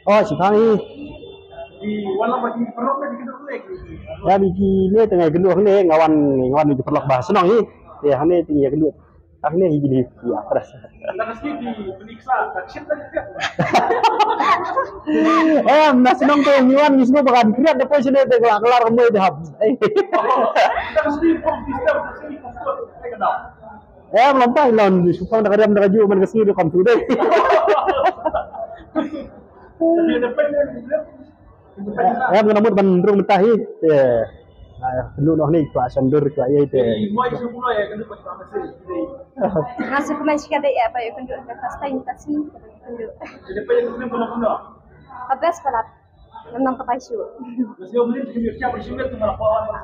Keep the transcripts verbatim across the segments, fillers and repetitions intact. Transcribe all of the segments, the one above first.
Oh, shipang hi. Ya, biki ne tang ïa kynduh ne, nga wan, nga wan ki paralok ba shnong hi. Ya, hangne tang ïa kynduh. Hangne hi bini. Ya, terus. Em, na shnong te ngi wan ngi sngewbha kan kriat da poi shane te ka la ka lar ka mui te hap. Eh. Em, lam pa ilon, shipang da ka riam da ka ju man ka sngi da kam tu dei. Em, nga mut ban rung mynta hi. Eh. Kynduh noh ni kwah shandur kwah ïa te. Nga sngewkmen shikatdei ïa ba ïa kynduh the first time ta sngi kynduh. Ka best palat. Ngam nang patai shuh.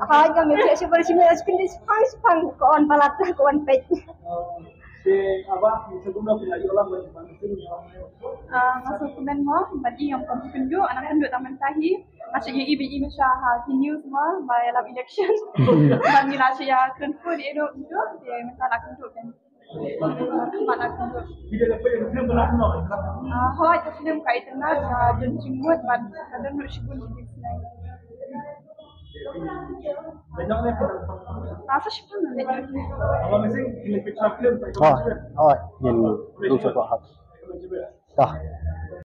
Apa ngam ïa shuh bar shuh ïa shuh kynduh shipang shipang ko on palat ko on peit. Ah, nga sngewkmen mo, bad i ngam kwah kynduh, anak kynduh tang mynta hi. Nga shu ïohi ba i ma sha ha ki news mo, ba ïalam election. Bad ngi la shu ïakren kynduh, te mynta la kynduh kan. Mynta la kynduh. Ah, hooid, ka film ka itynnad, ka don jingmut, bad ka don ruh shibun ki jingsneng. Ah, sa shibun. Oh, oh, ngin rung sa ko hap. Tah.